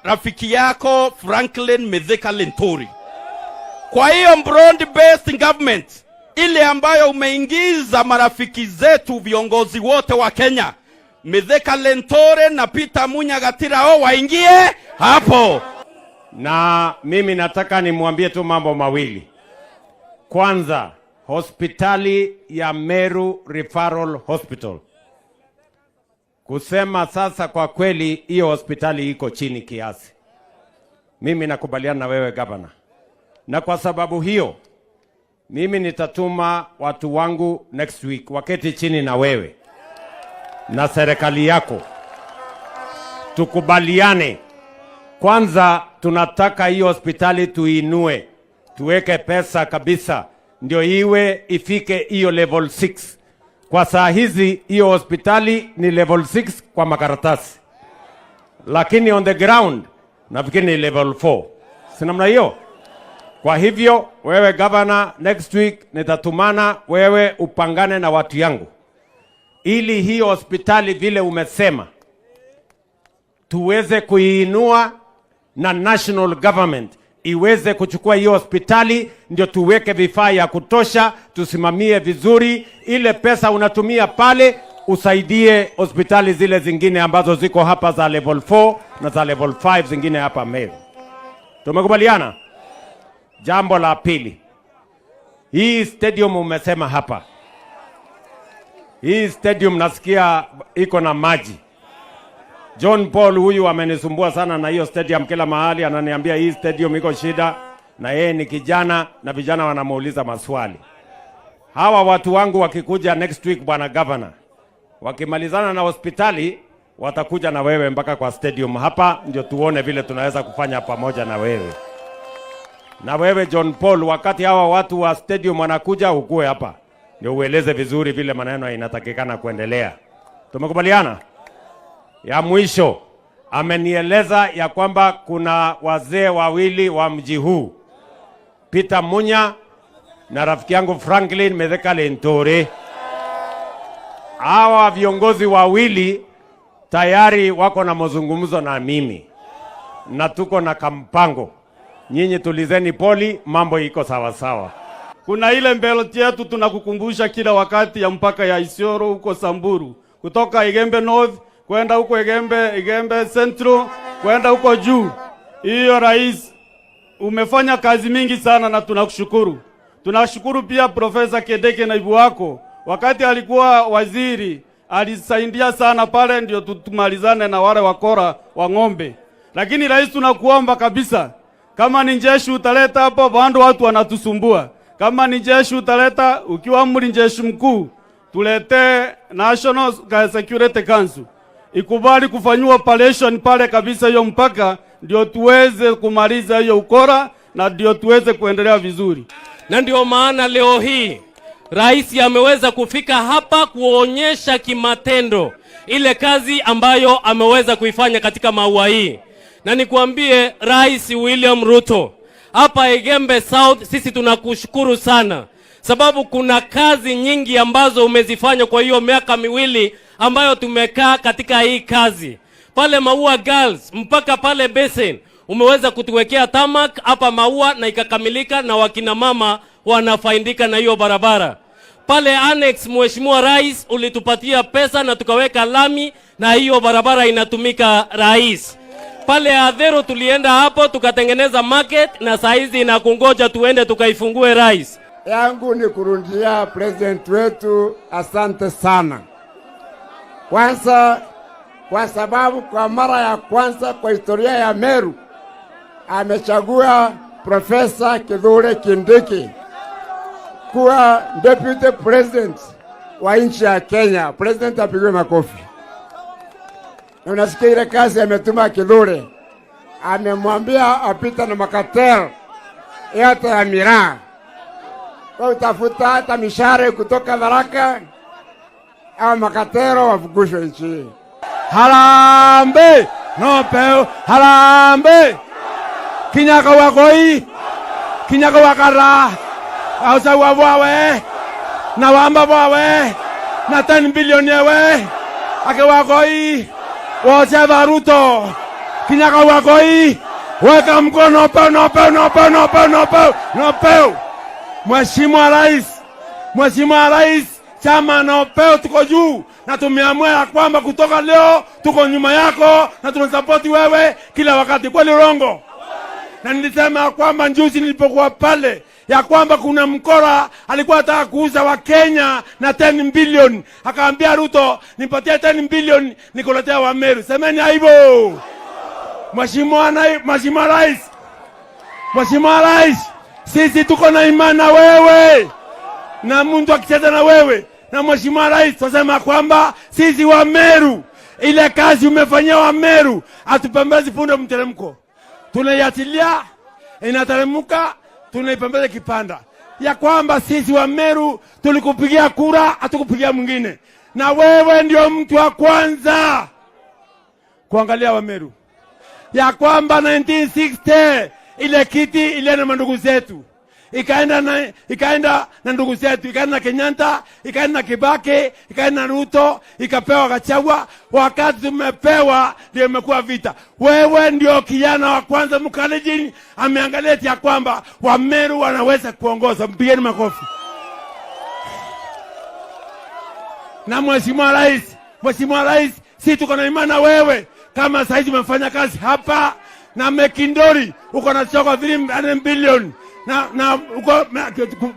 rafiki yako Franklin Mithika Linturi. Kwa hiyo broad based government ile ambayo umeingiza marafiki zetu viongozi wote wa Kenya, Mithika Linturi na Peter Munya Gatirao waingie hapo. Na mimi nataka nimwambie tu mambo mawili. Kwanza, hospitali ya Meru Referral Hospital, kusema sasa kwa kweli, hiyo hospitali iko chini kiasi. Mimi nakubaliana na wewe, gavana, na kwa sababu hiyo mimi nitatuma watu wangu next week waketi chini na wewe na serikali yako, tukubaliane. Kwanza tunataka hiyo hospitali tuinue, tuweke pesa kabisa, ndio iwe ifike hiyo level 6. Kwa saa hizi hiyo hospitali ni level 6 kwa makaratasi, lakini on the ground nafikiri ni level 4, si namna hiyo? Kwa hivyo wewe governor, next week nitatumana wewe upangane na watu yangu ili hiyo hospitali, vile umesema, tuweze kuiinua na national government iweze kuchukua hiyo hospitali, ndio tuweke vifaa ya kutosha, tusimamie vizuri. Ile pesa unatumia pale usaidie hospitali zile zingine ambazo ziko hapa za level 4 na za level 5 zingine hapa Meru. Tumekubaliana? Jambo la pili, hii stadium umesema hapa, hii stadium nasikia iko na maji. John Paul huyu amenisumbua sana na hiyo stadium kila mahali, ananiambia hii stadium iko shida, na yeye ni kijana na vijana wanamuuliza maswali. Hawa watu wangu wakikuja next week, bwana governor, wakimalizana na hospitali watakuja na wewe mpaka kwa stadium hapa, ndio tuone vile tunaweza kufanya pamoja na wewe. Na wewe John Paul, wakati hawa watu wa stadium wanakuja, ukue hapa ndio ueleze vizuri vile maneno inatakikana kuendelea. Tumekubaliana? Ya mwisho, amenieleza ya kwamba kuna wazee wawili wa mji huu, Peter Munya na rafiki yangu Franklin Mithika Linturi. Hawa viongozi wawili tayari wako na mazungumzo na mimi na tuko na kampango. Nyinyi tulizeni poli, mambo iko sawa sawa. Kuna ile belt yetu tunakukumbusha kila wakati ya mpaka ya Isiolo huko Samburu, kutoka Igembe North kwenda huko Igembe Central kwenda huko juu. Hiyo rais, umefanya kazi mingi sana na tunakushukuru. Tunashukuru pia Profesa Kindiki, naibu wako, wakati alikuwa waziri alisaidia sana pale, ndio tumalizane na wale wakora wa ng'ombe. Lakini rais, tunakuomba kabisa, kama ni jeshi utaleta hapo, bado watu wanatusumbua. Kama ni jeshi utaleta, ukiwa amri jeshi mkuu, tuletee National Security Council ikubali kufanyiwa operation pale kabisa hiyo mpaka, ndio tuweze kumaliza hiyo ukora na ndio tuweze kuendelea vizuri. Na ndio maana leo hii rais ameweza kufika hapa kuonyesha kimatendo ile kazi ambayo ameweza kuifanya katika Maua hii. Na nikuambie, Rais William Ruto, hapa Igembe South sisi tunakushukuru sana, sababu kuna kazi nyingi ambazo umezifanya kwa hiyo miaka 2 ambayo tumekaa katika hii kazi. Pale Maua Girls mpaka pale Basin umeweza kutuwekea tarmac hapa Maua na ikakamilika, na wakina mama wanafaidika na hiyo barabara. Pale Annex, Mheshimiwa Rais, ulitupatia pesa na tukaweka lami na hiyo barabara inatumika, rais. Pale Adhero tulienda hapo tukatengeneza market na saa hizi inakungoja tuende tukaifungue, rais. Yangu ni kurundia president wetu asante sana. Kwanza kwa sababu kwa mara ya kwanza kwa historia ya Meru amechagua Profesa Kithure Kindiki kuwa deputy president wa nchi ya Kenya. President apigwe makofi. Na unasikia ile kazi ametuma Kithure, amemwambia apita na macartel yote ya miraa kwa utafuta hata mishahara kutoka Tharaka au macartel wafukushwe nchi hii. Harambee! No peo, harambee! Kinyaka wakoi, kinyaka wakara, ausa bwawe, na wamba bwawe, na 10 billion yewe, ake wakoi, wote Ruto, Kinyaka Wangui, weka mkono Nopeu, Nopeu, Nopeu, Nopeu, Nopeu, Nopeu. Mheshimiwa Rais, Mheshimiwa Rais, chama Nopeu tuko juu na tumeamua ya kwamba kutoka leo tuko nyuma yako na tunasapoti wewe kila wakati. Kweli urongo? Na nilisema ya kwamba juzi nilipokuwa pale ya kwamba kuna mkora alikuwa anataka kuuza Wakenya na 10 billion, akaambia Ruto, "Nipatie 10 billion nikuletea Wameru." Semeni aibu. Mheshimiwa Rais, Mheshimiwa Rais, sisi tuko na imani na wewe na mtu akicheza na wewe na Mheshimiwa Rais, tunasema kwamba sisi wa Meru, ile kazi umefanyia wa Meru, hatupembezi punda mteremko, tunaiachilia inateremka, tunaipembeza kipanda, ya kwamba sisi wa Meru tulikupigia kura, hatukupigia mwingine, na wewe ndio mtu wa kwanza kuangalia wa Meru, ya kwamba 1960 ile kiti ilienda na ndugu zetu, ikaenda na ndugu zetu, ikaenda na Kenyatta, ikaenda na Kibaki, ikaenda na Ruto, ikapewa Gachagua. Wakati tumepewa ndio imekuwa vita. Wewe ndio kijana wa kwanza Mkalenjin ameangalia eti ya kwamba Wameru wanaweza kuongoza. Mpigeni makofi. Na Mheshimiwa Rais, Mheshimiwa Rais, si tuko na imani na wewe kama saizi umefanya kazi hapa na Mekindori uko na soko 300 billion na uko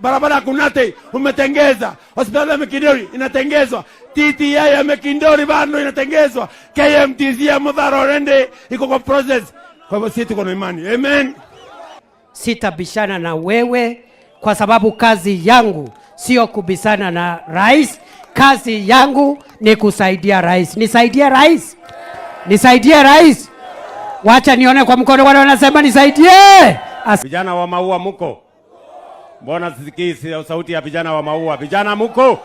barabara ya Kunate umetengeza, hospitali ya Mekindori inatengezwa, TTI ya Mekindori bado inatengezwa, KMTC ya Muthara already iko kwa process. Kwa hivyo sisi tuko na imani. Amen. Sitabishana na wewe kwa sababu kazi yangu sio kubishana na rais. Kazi yangu ni kusaidia rais. Nisaidie rais, nisaidie rais. Wacha nione kwa mkono wale wanasema nisaidie. Vijana wa Maua muko? Mbona sisikii sauti ya vijana wa Maua? Vijana muko?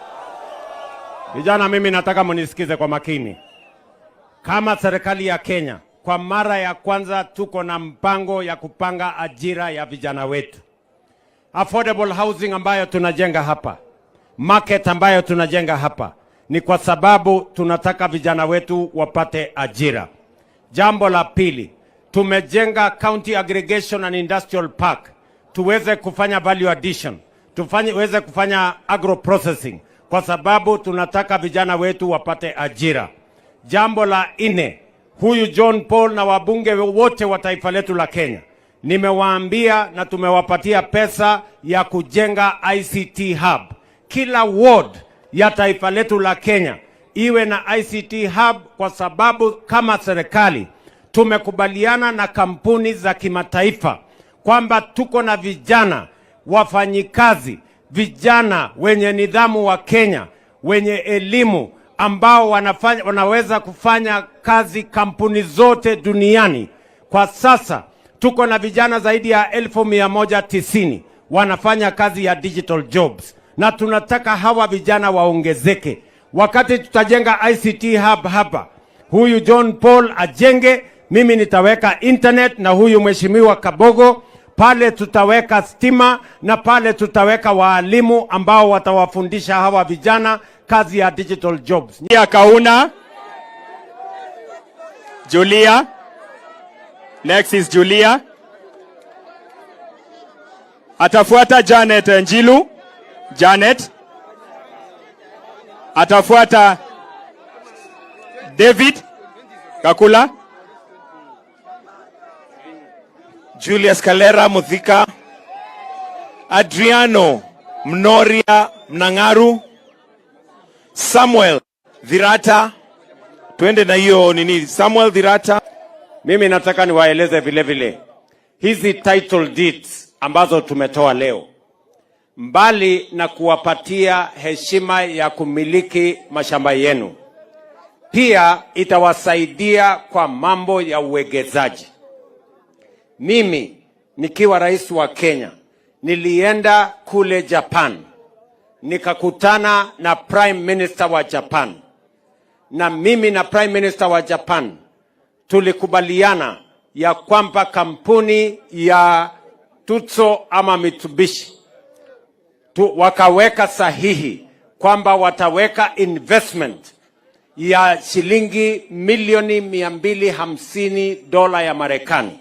Vijana, mimi nataka munisikize kwa makini. Kama serikali ya Kenya, kwa mara ya kwanza tuko na mpango ya kupanga ajira ya vijana wetu. Affordable housing ambayo tunajenga hapa, market ambayo tunajenga hapa, ni kwa sababu tunataka vijana wetu wapate ajira. Jambo la pili, tumejenga County Aggregation and Industrial Park tuweze kufanya value addition, tuweze kufanya agro processing, kwa sababu tunataka vijana wetu wapate ajira. Jambo la nne, huyu John Paul na wabunge wote wa taifa letu la Kenya nimewaambia na tumewapatia pesa ya kujenga ICT hub. Kila ward ya taifa letu la Kenya iwe na ICT hub, kwa sababu kama serikali tumekubaliana na kampuni za kimataifa kwamba tuko na vijana wafanyikazi, vijana wenye nidhamu wa Kenya, wenye elimu ambao wanaweza kufanya kazi kampuni zote duniani. Kwa sasa tuko na vijana zaidi ya 190,000 wanafanya kazi ya digital jobs, na tunataka hawa vijana waongezeke. Wakati tutajenga ICT hub hapa, huyu John Paul ajenge, mimi nitaweka internet na huyu mheshimiwa Kabogo pale tutaweka stima na pale tutaweka waalimu ambao watawafundisha hawa vijana kazi ya digital jobs. Julia Kauna. Julia. Next is Julia. Atafuata Janet Njilu. Janet. Atafuata David Kakula. Julius Kalera Muthika, Adriano Mnoria Mnang'aru, Samuel Dhirata, twende na hiyo nini, Samuel Dhirata. Mimi nataka niwaeleze vile vile hizi title deeds ambazo tumetoa leo, mbali na kuwapatia heshima ya kumiliki mashamba yenu, pia itawasaidia kwa mambo ya uwekezaji. Mimi nikiwa rais wa Kenya nilienda kule Japan nikakutana na Prime Minister wa Japan, na mimi na Prime Minister wa Japan tulikubaliana ya kwamba kampuni ya Tutso ama Mitsubishi wakaweka sahihi kwamba wataweka investment ya shilingi milioni 250 dola ya Marekani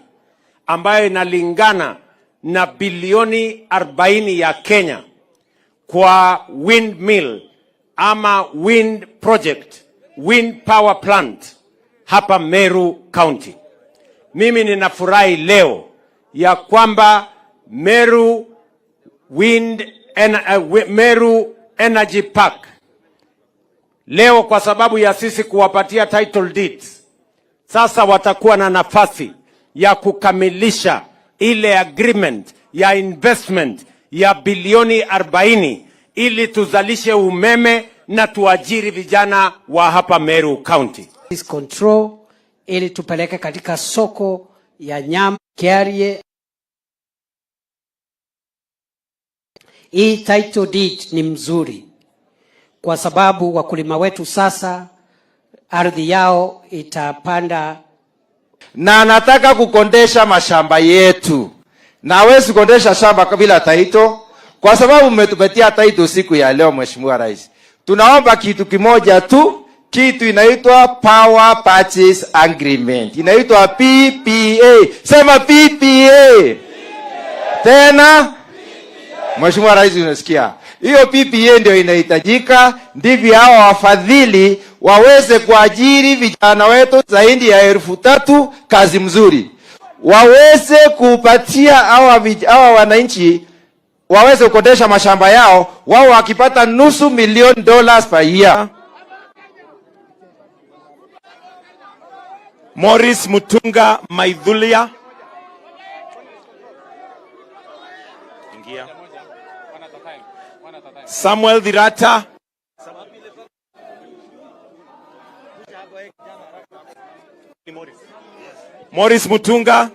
ambayo inalingana na bilioni 40 ya Kenya kwa windmill ama wind project, wind power plant hapa Meru County. Mimi ninafurahi leo ya kwamba Meru Energy Park leo, kwa sababu ya sisi kuwapatia title deeds, sasa watakuwa na nafasi ya kukamilisha ile agreement ya investment ya bilioni 40 ili tuzalishe umeme na tuajiri vijana wa hapa Meru County. Control ili tupeleke katika soko ya nyama Kiarie. Hii title deed ni mzuri kwa sababu wakulima wetu sasa ardhi yao itapanda, na anataka kukondesha mashamba yetu, na hawezi kukondesha shamba bila title, kwa sababu mmetupatia title siku ya leo. Mheshimiwa Rais, tunaomba kitu kimoja tu, kitu inaitwa Power Purchase Agreement, inaitwa PPA. Sema PPA tena. Mheshimiwa Rais, unasikia hiyo PPA ndio inahitajika, ndivyo hawa wafadhili waweze kuajiri vijana wetu zaidi ya 3,000 kazi mzuri, waweze kupatia hawa wananchi waweze kukodesha mashamba yao, wao wakipata $500,000 per year. Morris Mutunga Maithulia. Ingia. Samuel Dhirata. Morris Mutunga.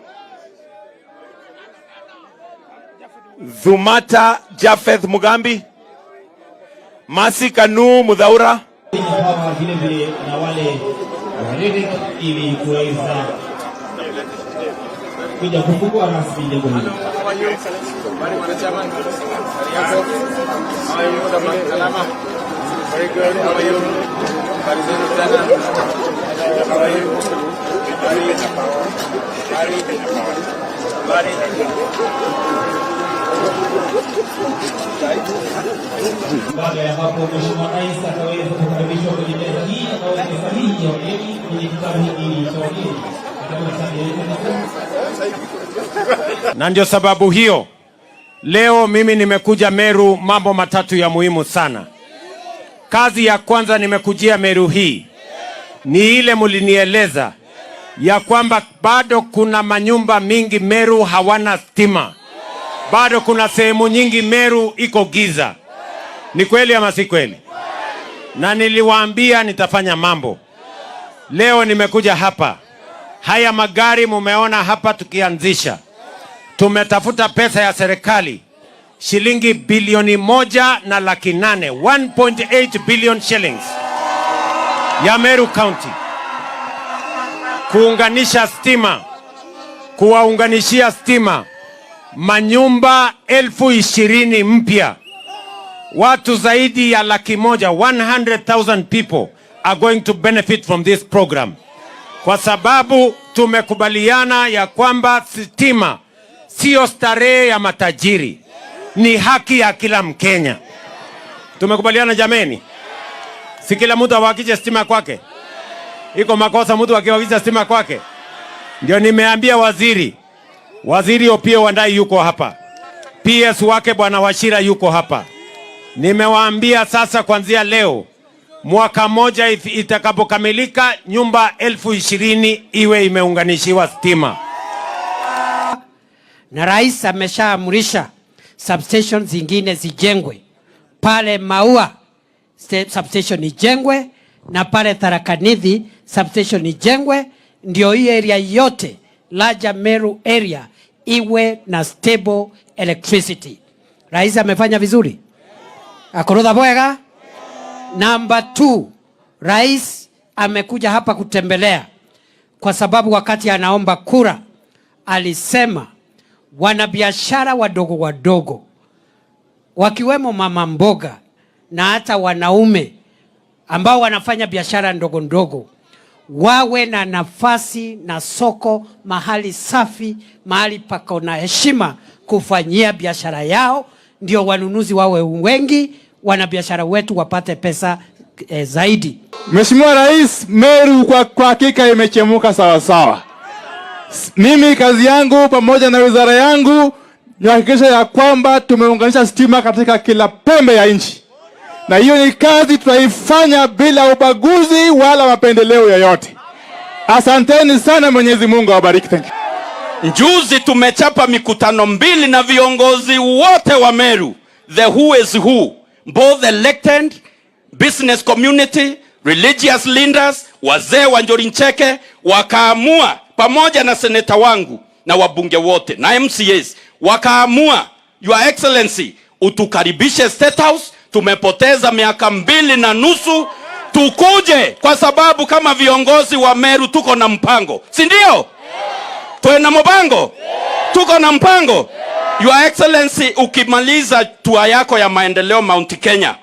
Dhumata Jafeth Mugambi. Masi Kanu Mudhaura. Vile vile na wale ili kuweza kuja kufungua rasmi jengo hili. Baada ya hapo, Mheshimiwa Rais ataweza kukaribishwa kwenye meza hii akaweke sahihi ya wageni kwenye kitabu hiki cha wageni. Na ndio sababu hiyo leo mimi nimekuja Meru, mambo matatu ya muhimu sana. Kazi ya kwanza nimekujia Meru hii ni ile mulinieleza ya kwamba bado kuna manyumba mingi Meru hawana stima, bado kuna sehemu nyingi Meru iko giza. Ni kweli ama si kweli? Na niliwaambia nitafanya mambo. Leo nimekuja hapa, haya magari mumeona hapa tukianzisha, tumetafuta pesa ya serikali shilingi bilioni 1.8, 1.8 billion shillings ya Meru County kuunganisha stima, kuwaunganishia stima manyumba 20,000 mpya. Watu zaidi ya 100,000, 100,000 people are going to benefit from this program, kwa sababu tumekubaliana ya kwamba stima sio starehe ya matajiri, ni haki ya kila Mkenya. Tumekubaliana jameni? Si kila mtu awakishe stima kwake? Iko makosa mtu akiwakisha stima kwake? Ndio nimeambia waziri Opiyo Wandayi yuko hapa, PS wake Bwana Wachira yuko hapa. Nimewaambia sasa kuanzia leo mwaka moja itakapokamilika nyumba 20,000 iwe imeunganishiwa stima. Na rais ameshaamrisha substation zingine zijengwe pale Maua, substation ijengwe, na pale Tharaka Nithi substation ijengwe, ndio hii area yote larger Meru area iwe na stable electricity. Rais amefanya vizuri, akorotha bwega. Number 2, rais amekuja hapa kutembelea kwa sababu wakati anaomba kura alisema wanabiashara wadogo wadogo wakiwemo mama mboga na hata wanaume ambao wanafanya biashara ndogo ndogo wawe na nafasi na soko mahali safi, mahali pako na heshima kufanyia biashara yao, ndio wanunuzi wawe wengi, wanabiashara wetu wapate pesa zaidi. Mheshimiwa Rais, Meru kwa hakika imechemuka sawa sawa. Mimi kazi yangu pamoja na wizara yangu ni kuhakikisha ya kwamba tumeunganisha stima katika kila pembe ya nchi, na hiyo ni kazi tutaifanya bila ubaguzi wala mapendeleo yoyote. Asanteni sana, Mwenyezi Mungu awabariki. Thank you. Juzi tumechapa mikutano mbili na viongozi wote wa Meru, the who is who, both elected, business community, religious leaders, wazee wa Njuri Ncheke wakaamua pamoja na seneta wangu na wabunge wote na MCAs wakaamua, Your Excellency, utukaribishe State House. Tumepoteza miaka 2.5, tukuje kwa sababu kama viongozi wa Meru tuko na mpango, si ndio? Twena mpango, tuko na mpango. Your Excellency, ukimaliza tour yako ya maendeleo Mount Kenya,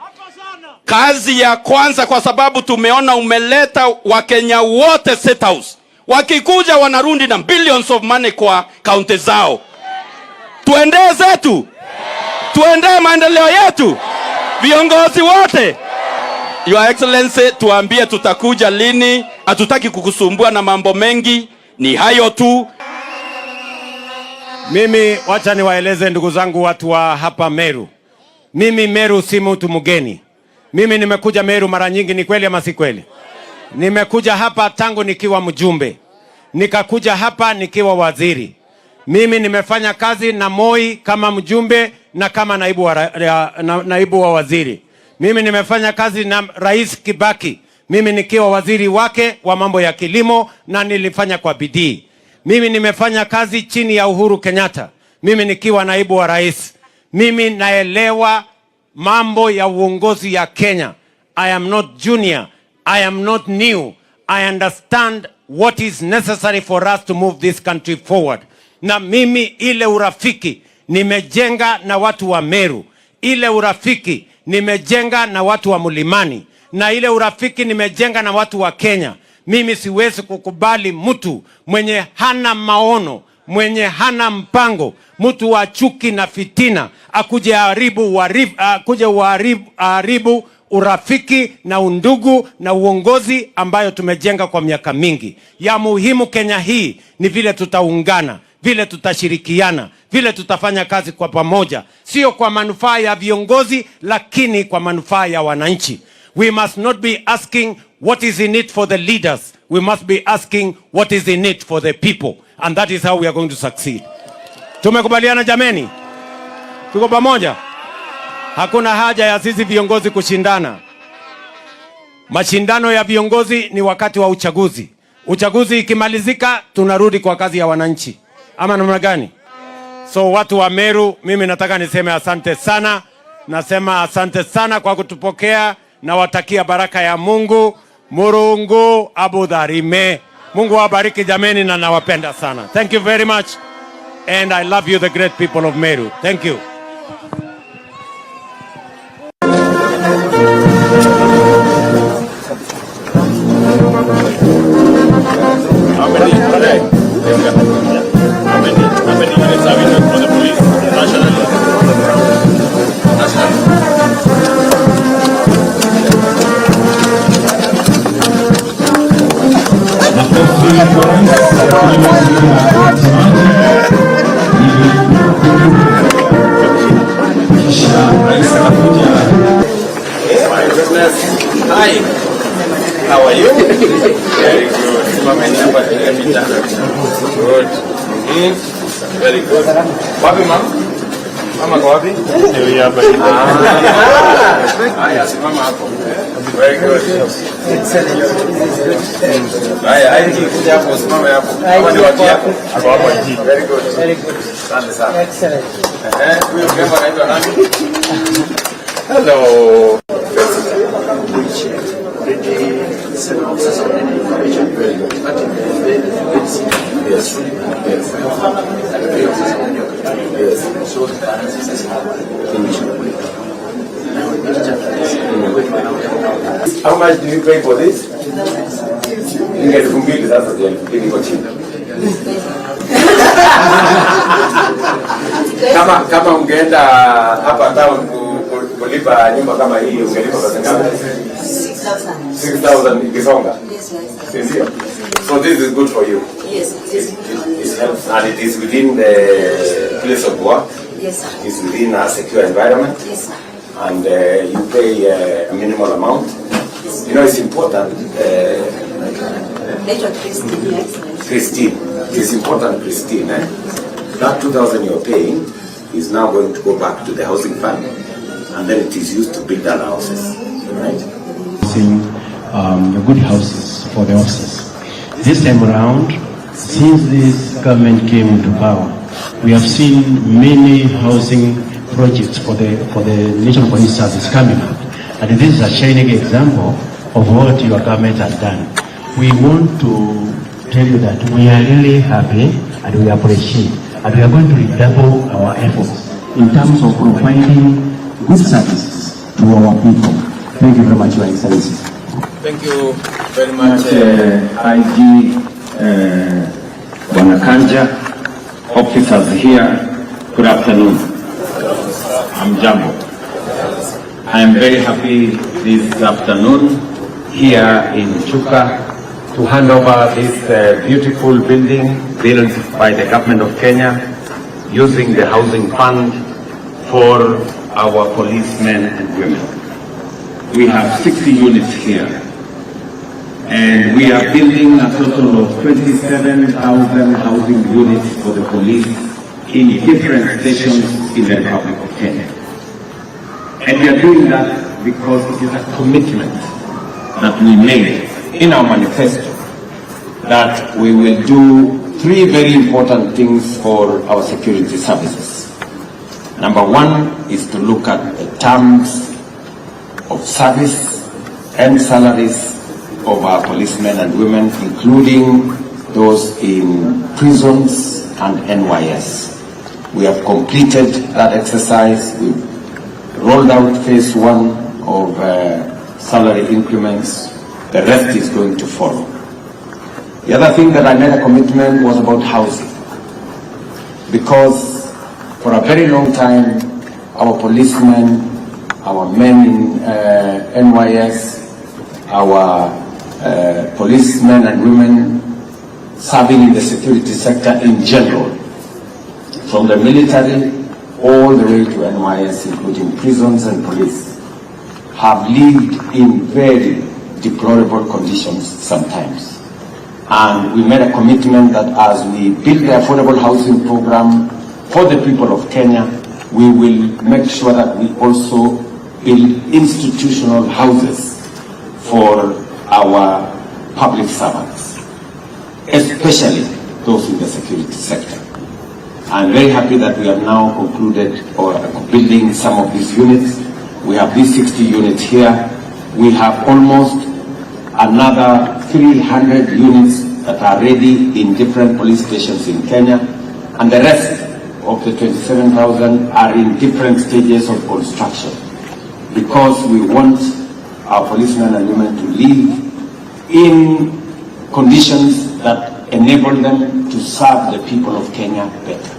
kazi ya kwanza, kwa sababu tumeona umeleta Wakenya wote State House, wakikuja wanarudi na billions of money kwa kaunti zao. Tuendee zetu, tuendee maendeleo yetu, viongozi wote. Your Excellency, tuambie tutakuja lini. Hatutaki kukusumbua na mambo mengi, ni hayo tu. Mimi wacha niwaeleze ndugu zangu watu wa hapa Meru. Mimi Meru si mtu mgeni. Mimi nimekuja Meru mara nyingi, ni kweli ama si kweli? Nimekuja hapa tangu nikiwa mjumbe, nikakuja hapa nikiwa waziri. Mimi nimefanya kazi na Moi kama mjumbe na kama naibu wa waziri. Mimi nimefanya kazi na Rais Kibaki, mimi nikiwa waziri wake wa mambo ya kilimo na nilifanya kwa bidii. Mimi nimefanya kazi chini ya Uhuru Kenyatta, mimi nikiwa naibu wa rais. Mimi naelewa mambo ya uongozi ya Kenya. I am not junior. I am not new. I understand what is necessary for us to move this country forward. Na mimi ile urafiki nimejenga na watu wa Meru, ile urafiki nimejenga na watu wa Mlimani, na ile urafiki nimejenga na watu wa Kenya. Mimi siwezi kukubali mtu mwenye hana maono, mwenye hana mpango, mtu wa chuki na fitina akuje haribu urafiki na undugu na uongozi ambayo tumejenga kwa miaka mingi. Ya muhimu Kenya hii ni vile tutaungana, vile tutashirikiana, vile tutafanya kazi kwa pamoja, sio kwa manufaa ya viongozi, lakini kwa manufaa ya wananchi. We must not be asking what is in it for the leaders. We must be asking what is in it for the people. And that is how we are going to succeed. Tumekubaliana jameni? Tuko pamoja? Hakuna haja ya sisi viongozi kushindana. Mashindano ya viongozi ni wakati wa uchaguzi. Uchaguzi ikimalizika, tunarudi kwa kazi ya wananchi, ama namna gani? So watu wa Meru, mimi nataka niseme asante sana. Nasema asante sana kwa kutupokea, nawatakia baraka ya Mungu. Murungu abudharime. Mungu awabariki jameni, na nawapenda sana. Thank you very much and I love you, the great people of Meru. Thank you. How many units are we doing for the police nationally? Nationally. Makofi kwa rais akiwa watazamaji, kisha rais anakuja. My goodness. Hi. How are you? Very good. Simameni hapa tupige picha. Good. Very good. Wapi mama? Mama kwa wapi? Ndio hapa. Haya, simama hapo. Very good. Haya, IG kuja hapo, simame hapo. Kama ni watu yako. Ako hapo IG. Very good. Very good. Asante sana. Excellent. Eh, huyo mrembo anaitwa nani? Hello. Which already seven officers are already information. But in the very city, and three officers are already occupied. So the balance is just now information. Now, we need to How much do you pay for this? Ni 2,000 sasa, ndio 2,000 iko chini. Kama ungeenda hapa town kulipa nyumba kama hii ungelipa pesa ngapi? 6,000 ikisonga. Yes. Si ndio? So this is good for you. Yes, it is good for me. It helps and it is within the place of work. Yes, sir. It's within a secure environment. Yes, sir. And you pay a minimal amount. It's important. Naitwa Christine, Your Excellency. Christine, it is important, Christine. Eh? That 2,000 you're paying is now going to go back to the housing fund, and then it is used to build other houses, right? Good houses for the officers. This time around, since this government came into power, we have seen many housing projects for the National Police Service coming up. And this is a shining example of what your government has done. We want to tell you that we are really happy and we appreciate, and we are going to redouble our efforts in terms of providing good services to our people. Thank you very much, Your Excellency. Thank you very much. IG Bwana Kanja, officers here, good afternoon. Hamjambo. I am very happy this afternoon here in Chuka to hand over this beautiful building built by the government of Kenya using the housing fund for our policemen and women. We have 60 units here, and we are building a total of 27,000 housing units for the police in different stations in the Republic of Kenya. And we are doing that because it is a commitment that we made in our manifesto that we will do three very important things for our security services. Number one is to look at the terms of service and salaries of our policemen and women, including those in prisons and NYS. We have completed that exercise. We've rolled out phase one of salary increments. The rest is going to follow. The other thing that I made a commitment was about housing. Because for a very long time, our policemen, our men in NYS, our policemen and women serving in the security sector in general, from the military all the way to NYS, including prisons and police, have lived in very deplorable conditions sometimes. And we made a commitment that as we build the affordable housing program for the people of Kenya, we will make sure that we also build institutional houses for our public servants, especially those in the security sector. I'm very happy that we have now concluded or are building some of these units. We have these 60 units here. We have almost another 300 units that are ready in different police stations in Kenya, and the rest of the 27,000 are in different stages of construction because we want our policemen and women to live in conditions that enable them to serve the people of Kenya better.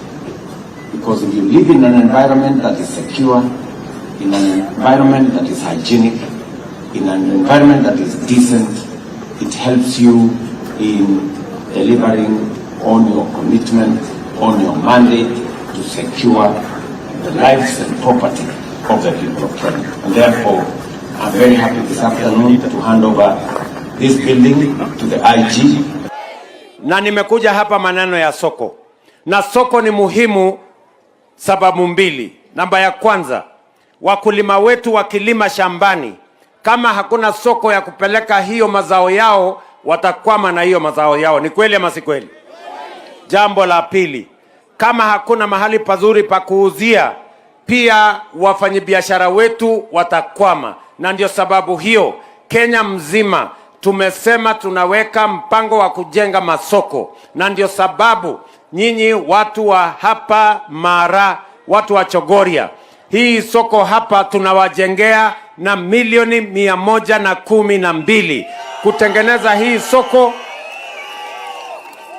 Because if you live in an environment that is secure, in an environment that is hygienic, in an environment that is decent, it helps you in delivering on your commitment, on your mandate to secure the lives and property of the people of Kenya. And therefore, I'm very happy this afternoon to hand over this building to the IG. Na nimekuja hapa maneno ya soko, na soko ni muhimu sababu mbili. Namba ya kwanza, wakulima wetu wakilima shambani, kama hakuna soko ya kupeleka hiyo mazao yao, watakwama na hiyo mazao yao. Ni kweli ama si kweli? Jambo la pili, kama hakuna mahali pazuri pa kuuzia, pia wafanyabiashara wetu watakwama, na ndio sababu hiyo Kenya mzima tumesema tunaweka mpango wa kujenga masoko, na ndio sababu nyinyi watu wa hapa Mara, watu wa Chogoria, Hii soko hapa tunawajengea na milioni 112 kutengeneza hii soko,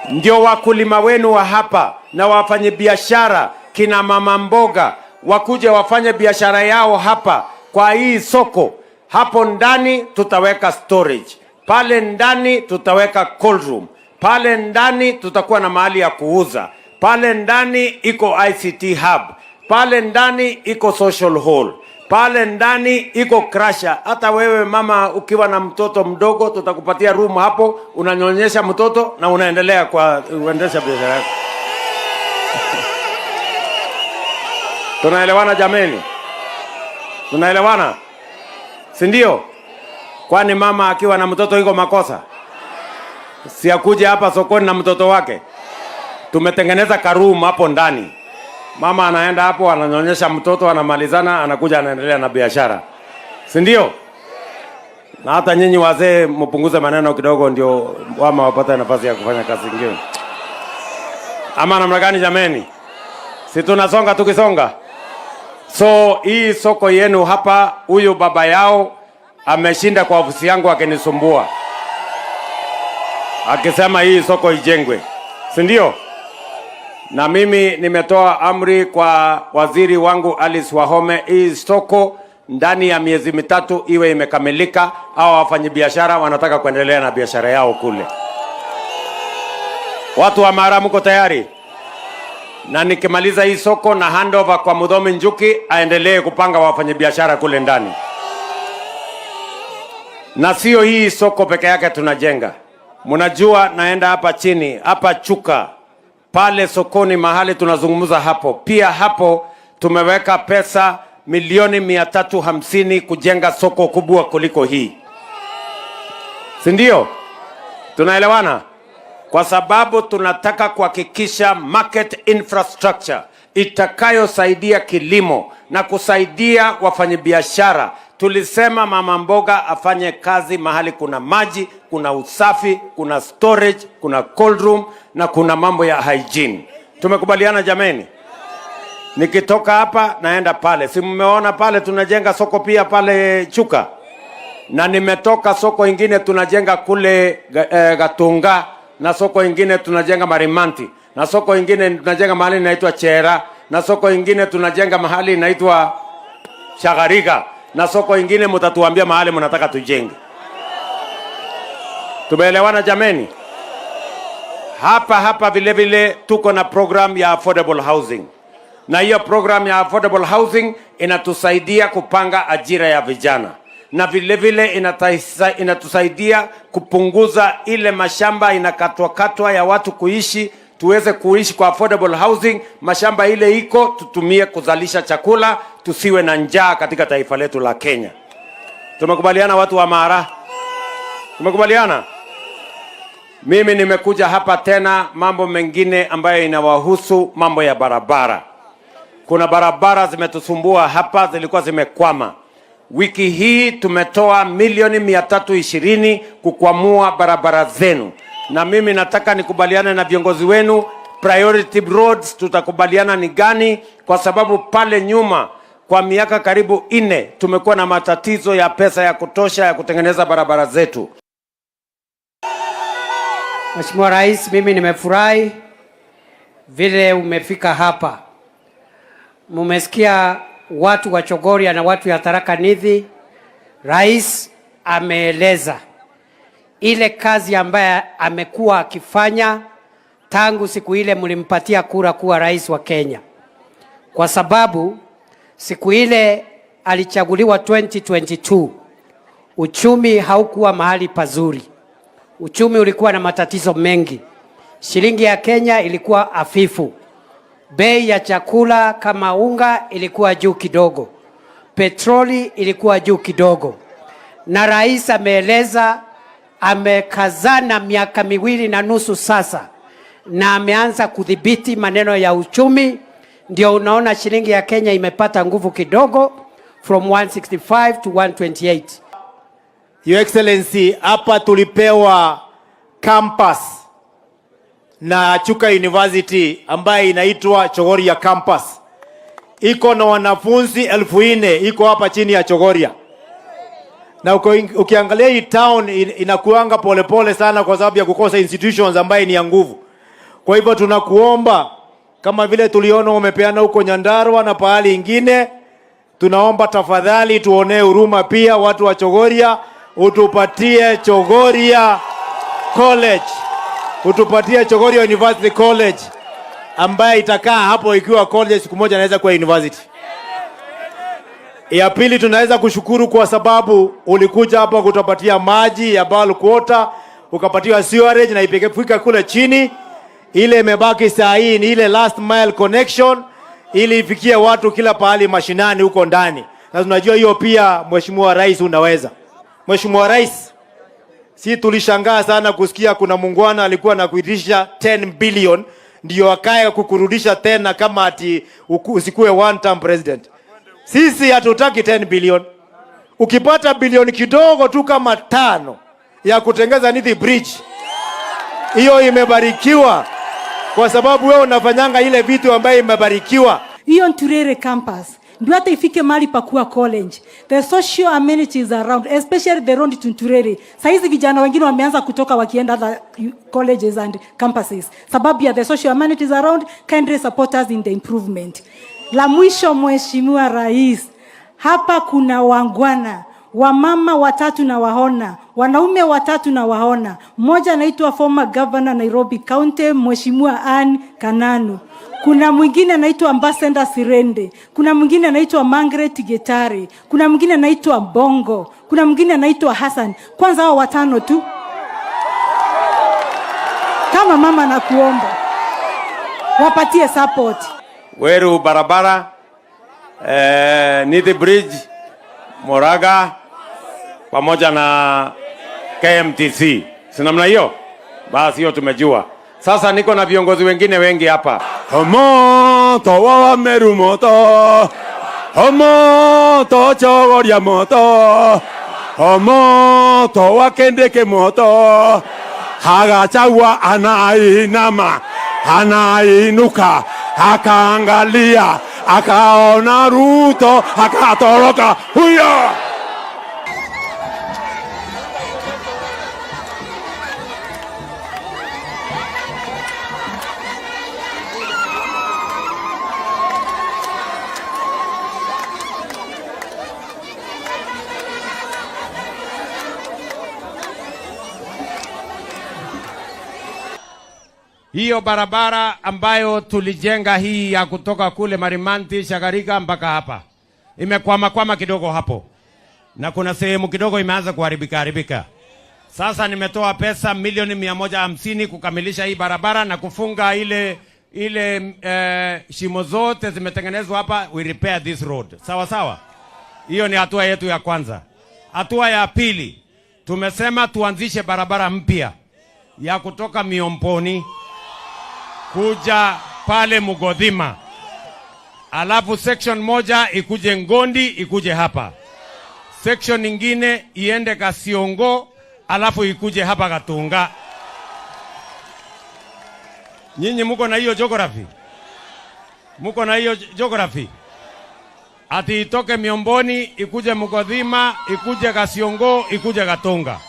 ndio wakulima wenu wa hapa na wafanyabiashara, kina mama mboga wakuje wafanye biashara yao hapa kwa hii soko. Hapo ndani tutaweka storage, pale ndani tutaweka cold room, pale ndani tutakuwa na mahali ya kuuza, pale ndani iko ICT hub, pale ndani iko social hall, pale ndani iko crusher. Hata wewe mama ukiwa na mtoto mdogo, tutakupatia room hapo, unanyonyesha mtoto na unaendelea kwa kuendesha biashara yako. Tunaelewana jameni? Tunaelewana, si ndio? Kwani mama akiwa na mtoto iko makosa? Si akuje hapa sokoni na mtoto wake? Tumetengeneza karoom hapo ndani. Mama anaenda hapo, ananyonyesha mtoto, anamalizana, anakuja anaendelea na biashara, si ndio? Na hata nyinyi wazee mpunguze maneno kidogo, ndio wama wapate nafasi ya kufanya kazi nyingine. Ama namna gani jameni? Si tunasonga tukisonga? So hii soko yenu hapa, huyu baba yao ameshinda kwa ofisi yangu akinisumbua akisema hii soko ijengwe, si ndio? Na mimi nimetoa amri kwa waziri wangu Alice Wahome, hii soko ndani ya miezi 3 iwe imekamilika, au wafanyabiashara wanataka kuendelea na biashara yao kule. Watu wa Mara, mko tayari? Na nikimaliza hii soko na handover kwa Muthomi Njuki aendelee kupanga wafanyabiashara kule ndani. Na sio hii soko peke yake tunajenga. Mnajua naenda hapa chini, hapa Chuka, pale sokoni mahali tunazungumza hapo. Pia hapo tumeweka pesa milioni 350 kujenga soko kubwa kuliko hii. Si ndio? Tunaelewana? Kwa sababu tunataka kuhakikisha market infrastructure itakayosaidia kilimo na kusaidia wafanyabiashara. Tulisema mama mboga afanye kazi mahali kuna maji, kuna usafi, kuna storage, kuna cold room na kuna mambo ya hygiene. Tumekubaliana jameni? Nikitoka hapa naenda pale. Si mmeona pale tunajenga soko pia pale Chuka? Na nimetoka soko ingine tunajenga kule Gatunga, na soko ingine tunajenga Marimanti, na soko ingine tunajenga mahali inaitwa Chera, na soko ingine tunajenga mahali inaitwa Shagariga, na soko ingine mtatuambia mahali mnataka tujenge. Tumeelewana jameni? Hapa hapa vile vile tuko na program ya affordable housing. Na hiyo program ya affordable housing inatusaidia kupanga ajira ya vijana. Na vile vile inatusaidia kupunguza ile mashamba inakatwa katwa ya watu kuishi, tuweze kuishi kwa affordable housing. Mashamba ile iko tutumie kuzalisha chakula, tusiwe na njaa katika taifa letu la Kenya. Tumekubaliana watu wa Mara? Tumekubaliana? Mimi nimekuja hapa tena mambo mengine ambayo inawahusu mambo ya barabara. Kuna barabara zimetusumbua hapa, zilikuwa zimekwama. Wiki hii tumetoa milioni 320 kukwamua barabara zenu. Na mimi nataka nikubaliane na viongozi wenu, priority roads tutakubaliana ni gani, kwa sababu pale nyuma kwa miaka karibu 4 tumekuwa na matatizo ya pesa ya kutosha ya kutengeneza barabara zetu. Mheshimiwa Rais, mimi nimefurahi vile umefika hapa. Mumesikia watu wa Chogoria na watu ya Tharaka Nithi. Rais ameeleza ile kazi ambaye amekuwa akifanya tangu siku ile mlimpatia kura kuwa rais wa Kenya. Kwa sababu siku ile alichaguliwa 2022, uchumi haukuwa mahali pazuri. Uchumi ulikuwa na matatizo mengi. Shilingi ya Kenya ilikuwa hafifu. Bei ya chakula kama unga ilikuwa juu kidogo. Petroli ilikuwa juu kidogo. Na rais ameeleza amekazana miaka 2.5 sasa, na ameanza kudhibiti maneno ya uchumi. Ndio unaona shilingi ya Kenya imepata nguvu kidogo from 165 to 128. Your Excellency, hapa tulipewa campus na Chuka University ambaye inaitwa Chogoria Campus. iko na wanafunzi 4,000 iko hapa chini ya Chogoria, na ukiangalia hii town inakuanga polepole sana kwa sababu ya kukosa institutions ambaye ni ya nguvu. Kwa hivyo tunakuomba kama vile tuliona umepeana huko Nyandarua na pahali ingine, tunaomba tafadhali tuonee huruma pia watu wa Chogoria, utupatie Chogoria College, utupatie Chogoria University College ambaye itakaa hapo ikiwa college, siku moja inaweza kuwa university. Ya pili, tunaweza kushukuru kwa sababu ulikuja hapa kutupatia maji ya bulk water, ukapatiwa sewerage na ipikefika kule chini. Ile imebaki saa hii ni ile last mile connection ili ifikie watu kila pahali mashinani huko ndani, na tunajua hiyo pia, Mheshimiwa Rais, unaweza. Mheshimiwa Rais, si tulishangaa sana kusikia kuna muungwana alikuwa anakuitisha 10 billion ndio akae kukurudisha tena kama ati usikue one term president. Sisi hatutaki 10 billion. Ukipata bilioni kidogo tu kama 5 ya kutengeza Nithi Bridge, hiyo imebarikiwa, kwa sababu wewe unafanyanga ile vitu ambayo imebarikiwa. Hiyo Nturere campus ndio hata ifike mahali pa kuwa college. The social amenities around, especially the road to Nturere. Saizi vijana wengine wameanza kutoka wakienda other colleges and campuses sababu ya the social amenities around. Kindly support us in the improvement. La mwisho, Mheshimiwa Rais, hapa kuna wangwana wamama watatu na waona, wanaume watatu na waona. Mmoja anaitwa former governor Nairobi County, Mheshimiwa Ann Kananu. Kuna mwingine anaitwa Ambassador Sirende, kuna mwingine anaitwa Margaret Getari, kuna mwingine anaitwa Bongo, kuna mwingine anaitwa Hassan. Kwanza hao watano tu, kama mama nakuomba wapatie support. Weru barabara, Nithi Bridge, Moraga pamoja na KMTC, si namna hiyo? Basi hiyo tumejua. Sasa niko na viongozi wengine wengi hapa. Moto wa Meru moto, moto Chogoria moto, moto wa Kendeke moto. Gachagua anainama, anainuka, akaangalia, akaona Ruto, akatoroka huyo. Hiyo barabara ambayo tulijenga hii ya kutoka kule Marimanti Shagarika mpaka hapa imekwama kwama kidogo hapo, na kuna sehemu kidogo imeanza kuharibika haribika. Sasa nimetoa pesa milioni 150 kukamilisha hii barabara na kufunga ile shimo zote zimetengenezwa hapa. We repair this road, sawa sawa. Hiyo ni hatua yetu ya kwanza. Hatua ya pili, tumesema tuanzishe barabara mpya ya kutoka Miomboni kuja pale Mugodhima, alafu section moja ikuje Ngondi ikuje hapa, section nyingine iende Kasiongo, alafu ikuje hapa Gatunga. Nyinyi muko na hiyo geography? Muko na hiyo geography? Ati itoke Miomboni ikuje Mugodhima ikuje Kasiongo ikuje Gatunga,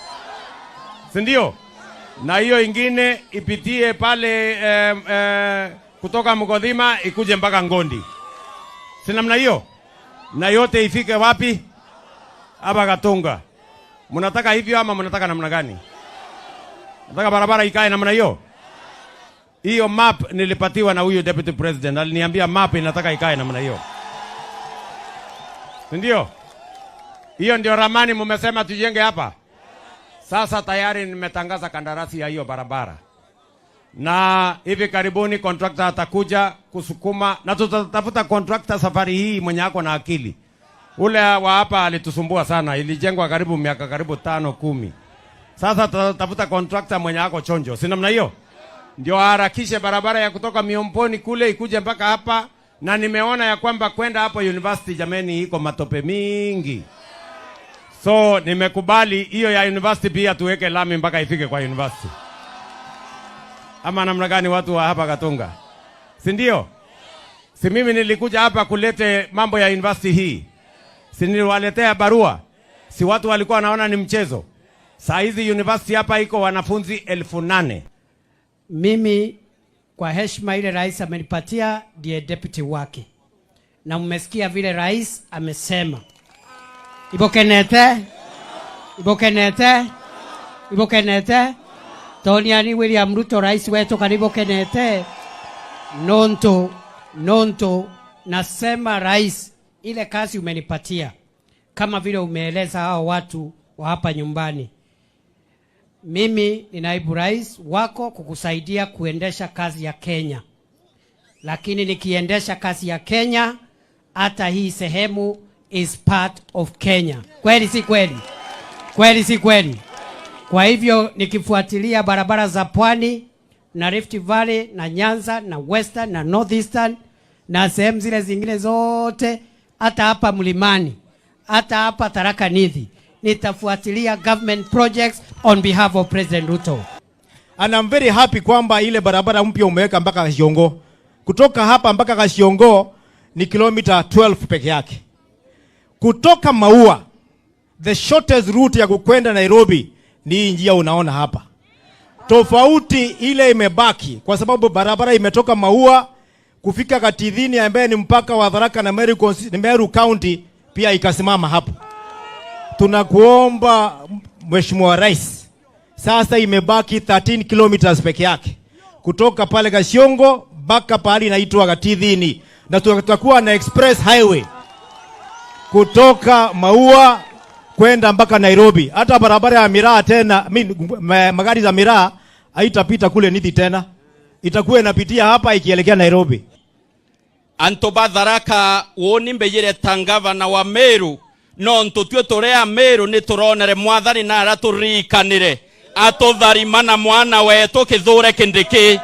si ndio? Na hiyo ingine ipitie pale kutoka Mugodhima ikuje mpaka Ngondi, si namna hiyo? Na yote ifike wapi? Hapa Gatunga. Mnataka hivyo ama mnataka namna gani? Nataka barabara ikae namna hiyo. Hiyo map nilipatiwa na huyu deputy president, aliniambia map inataka ikae namna hiyo, si ndio? Hiyo ndio ramani mumesema tujenge hapa. Sasa tayari nimetangaza kandarasi ya hiyo barabara, na hivi karibuni contractor atakuja kusukuma, na tutatafuta contractor safari hii mwenye ako na akili. Ule wa hapa alitusumbua sana, ilijengwa karibu miaka karibu 5 10. Sasa tutatafuta contractor mwenye ako chonjo, si namna hiyo? Ndio harakishe barabara ya kutoka Miomboni kule ikuje mpaka hapa. Na nimeona ya kwamba kwenda hapo university, jameni, iko matope mingi. So nimekubali hiyo ya university pia tuweke lami mpaka ifike kwa university. Ama namna gani watu wa hapa Gatunga? Si ndio? Si mimi nilikuja hapa kulete mambo ya university hii, si niliwaletea barua? Si watu walikuwa wanaona ni mchezo? Saa hizi university hapa iko wanafunzi 8,000. Mimi kwa heshima ile rais amenipatia ndiye deputy wake, na mmesikia vile rais amesema. Ibokenete, ibokenete, ibokenete toniani William Ruto rais wetu karibokenete nonto nonto. Nasema rais, ile kazi umenipatia kama vile umeeleza hao watu wa hapa nyumbani, mimi ni naibu rais wako kukusaidia kuendesha kazi ya Kenya, lakini nikiendesha kazi ya Kenya, hata hii sehemu is part of Kenya. Kweli si kweli? Kweli si kweli? Kwa hivyo nikifuatilia barabara za pwani na Rift Valley na Nyanza na Western na Northeastern na sehemu zile zingine zote, hata hapa mlimani, hata hapa Tharaka Nithi, nitafuatilia government projects on behalf of President Ruto. And I'm very happy kwamba ile barabara mpya umeweka mpaka Kashiongo. Kutoka hapa mpaka Kashiongo ni kilomita 12 peke yake. Kutoka Maua, the shortest route ya kukwenda Nairobi ni hii njia unaona hapa. Tofauti ile imebaki kwa sababu barabara imetoka Maua kufika Katithini ambaye ni mpaka wa Tharaka na Meru County pia ikasimama hapo. Tunakuomba Mheshimiwa Rais, sasa imebaki 13 kilometers peke yake kutoka pale Kashiongo mpaka pahali inaitwa Katithini, na tutakuwa na express highway kutoka Maua kwenda mpaka Nairobi. Hata barabara ya miraa tena, magari za miraa haitapita kule Nithi tena, itakuwa inapitia hapa ikielekea Nairobi. Antu ba Tharaka woni mbeyire ta ngavana wa Meru no ntutue turi a Meru ni turonere mwathani na araturikanire atutharima na mwana wetu Kithure Kindiki.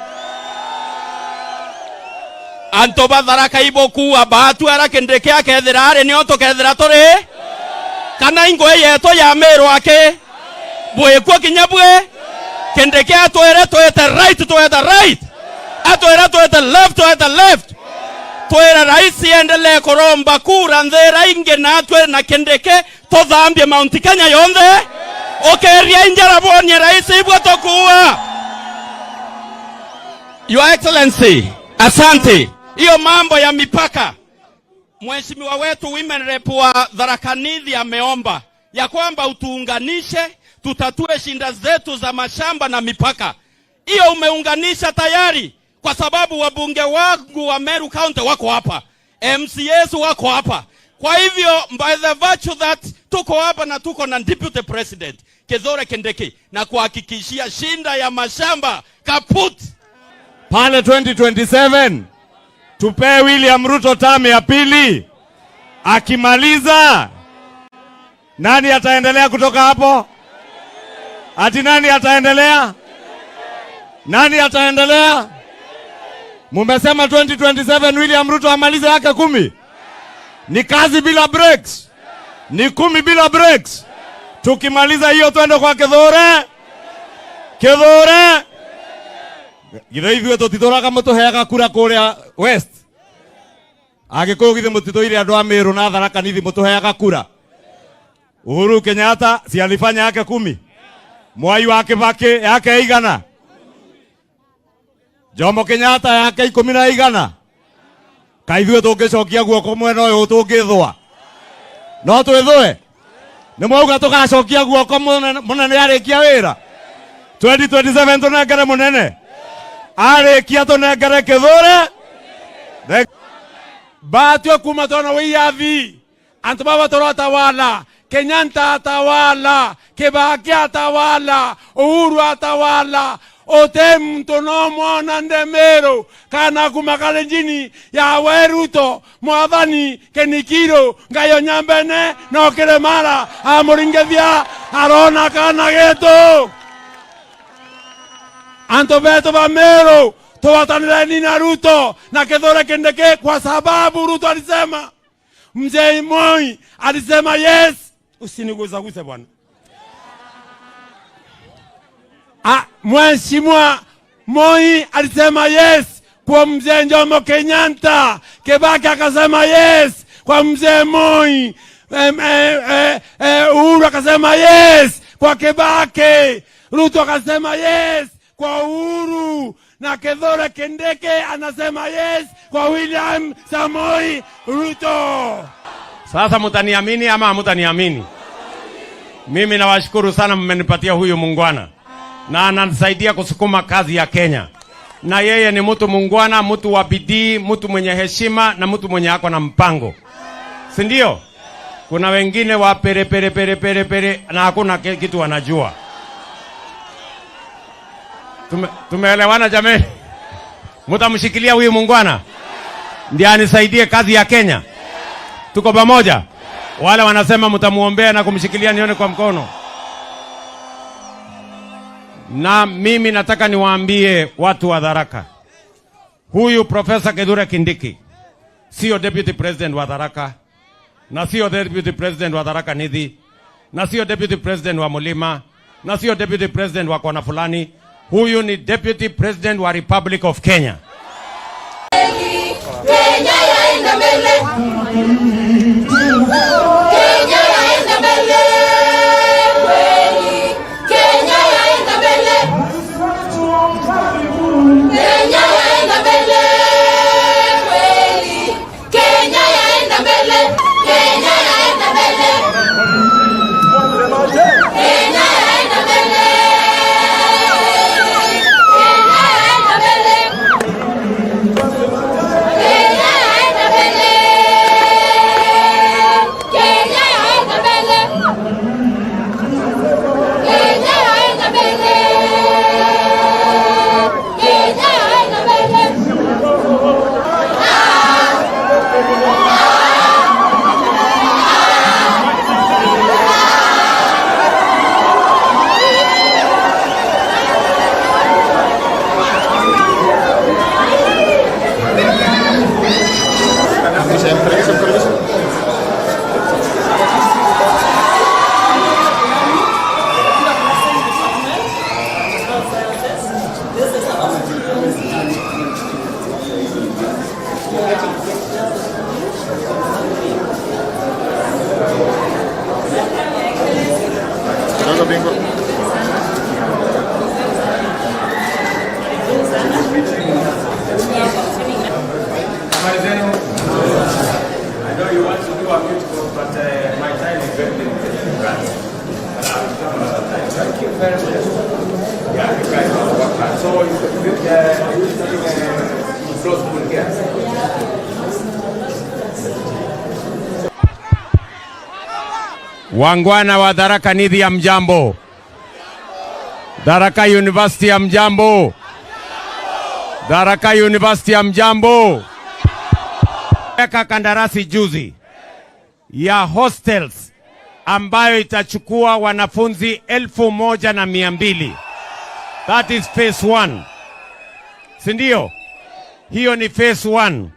Antu ba Tharaka ibukua batu ara Kindiki akethira ari nio tukethira turi kana ingwe yetu ya Meru ake bwikuo kinya bwe Kindiki atwire twete right, twete right, atwire twete left, twete left, twira rais endelee kuromba kura nthira ingi natwe na Kindiki tuthambie Mount Kenya yonthe ukeria injara bonie rais ibwo tukua. Your Excellency, asante. Hiyo mambo ya mipaka, mheshimiwa wetu women rep wa Tharaka Nithi ameomba ya kwamba utuunganishe tutatue shinda zetu za mashamba na mipaka. Hiyo umeunganisha tayari, kwa sababu wabunge wangu wa Meru County wako hapa, MCAs wako hapa. Kwa hivyo by the virtue that tuko hapa na tuko na Deputy President Kithure Kindiki, na kuhakikishia shinda ya mashamba kaput. Pale 2027 tupee William Ruto term ya pili. Akimaliza nani ataendelea kutoka hapo? Ati nani ataendelea? Nani ataendelea? Mumesema 2027 William Ruto amalize yake 10. Ni kazi bila breaks. Ni 10 bila breaks. Tukimaliza hiyo twende kwa Kithure. Kithure. Githe ithuĩ tũtitũraga mũtũheaga kura kũrĩa West. Agĩkũyũ githĩ mũtitũire andũ a Meru na Tharaka Nithi mũtũheaga kura. Uhuru Kenyatta si alifanya yake 10. Mwai wa Kibaki yake 100. Jomo Kenyatta yake 11. Kaĩ ithuĩ tũngĩcokia guoko mwena ũyũ tũngĩthũa. No twĩthũe. Nĩ mwauga tũgacokia guoko mũnene arĩkia wĩra. 2027 tũnengere mũnene. Arĩkia tũnengere Kithure. Batwe kuma tona wiyathi antu baba torotawala Kenyatta atawala, Kibaki atawala, Uhuru atawala, ote mtu no mwana ndemero kana kumakale njini ya weruto mwathani kenikiro ngayo nyambene no kiremara amuringethia arona kana getu antu betu ba Meru tuwatanire na Ruto na Kithure Kindiki kwa sababu Ruto alisema, Mzee Moi alisema yes, usinigusaguse bwana. Mheshimiwa Moi alisema yes kwa mzee Jomo Kenyatta, Kibaki akasema yes kwa mzee Moi, Uhuru akasema yes kwa Kibaki, Ruto akasema yes kwa Uhuru, na Kithure Kindiki anasema yes kwa William Samoei Ruto. Sasa mutaniamini ama hamutaniamini? Mimi nawashukuru sana, mmenipatia huyu muungwana na ananisaidia kusukuma kazi ya Kenya, na yeye ni mtu muungwana, mtu wa bidii, mtu mwenye heshima na mtu mwenye ako na mpango, si ndio? Kuna wengine wa pere pere pere pere pere na hakuna kitu wanajua. Tumeelewana jameni? Mutamshikilia huyu muungwana ndiye anisaidie kazi ya Kenya. Tuko pamoja? Wale wanasema mtamuombea na kumshikilia, nione kwa mkono. Na mimi nataka niwaambie watu wa Tharaka, huyu Profesa Kithure Kindiki sio deputy president wa Tharaka, na sio deputy president wa Tharaka Nithi, na sio deputy president wa Mulima, na sio deputy president wa kona fulani. Huyu ni deputy president wa Republic of Kenya. Kenya yaenda mbele. Kenya yaenda mbele. Kweli. Kenya yaenda mbele. Kenya yaenda mbele. Kweli. Kenya yaenda mbele. Kenya yaenda mbele. Kenya yaenda mbele. Kenya yaenda mbele. Kenya yaenda mbele. Kenya yaenda mbele. Kenya yaenda mbele. Kenya yaenda mbele. Habari zenu? I know you want to do a beautiful, but my time is very limited. Right? But I will come another time. Thank you very much. Yeah, you guys have worked hard. So, are you starting a law school here? Waungwana wa Tharaka Nithi, hamjambo. Tharaka University, hamjambo. Tharaka University, hamjambo. Weka kandarasi juzi ya hostels ambayo itachukua wanafunzi 1,200. That is phase one. Si ndio? Hiyo ni phase one.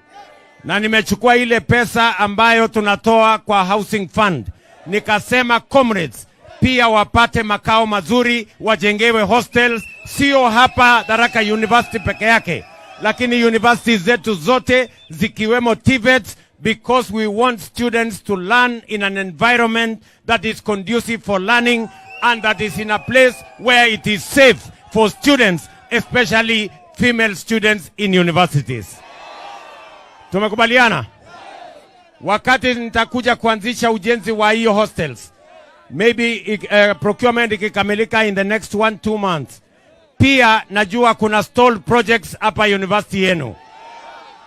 Na nimechukua ile pesa ambayo tunatoa kwa housing fund, nikasema comrades pia wapate makao mazuri, wajengewe hostels, sio hapa Tharaka University peke yake, lakini universities zetu zote zikiwemo TVETs, because we want students to learn in an environment that is conducive for learning and that is in a place where it is safe for students, especially female students in universities. Tumekubaliana? Wakati nitakuja kuanzisha ujenzi wa hiyo hostels, maybe procurement ikikamilika in the next 1-2 months. Pia najua kuna stalled projects hapa university yenu.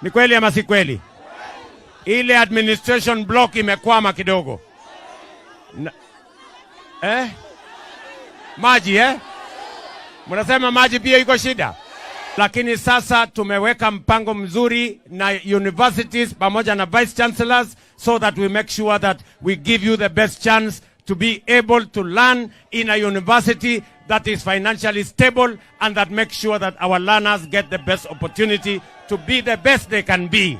Ni kweli ama si kweli? Ile administration block imekwama kidogo. Eh? Maji, eh? Mnasema maji pia iko shida. Lakini sasa tumeweka mpango mzuri na universities pamoja na vice chancellors so that we make sure that we give you the best chance to be able to learn in a university that is financially stable and that makes sure that our learners get the best opportunity to be the best they can be.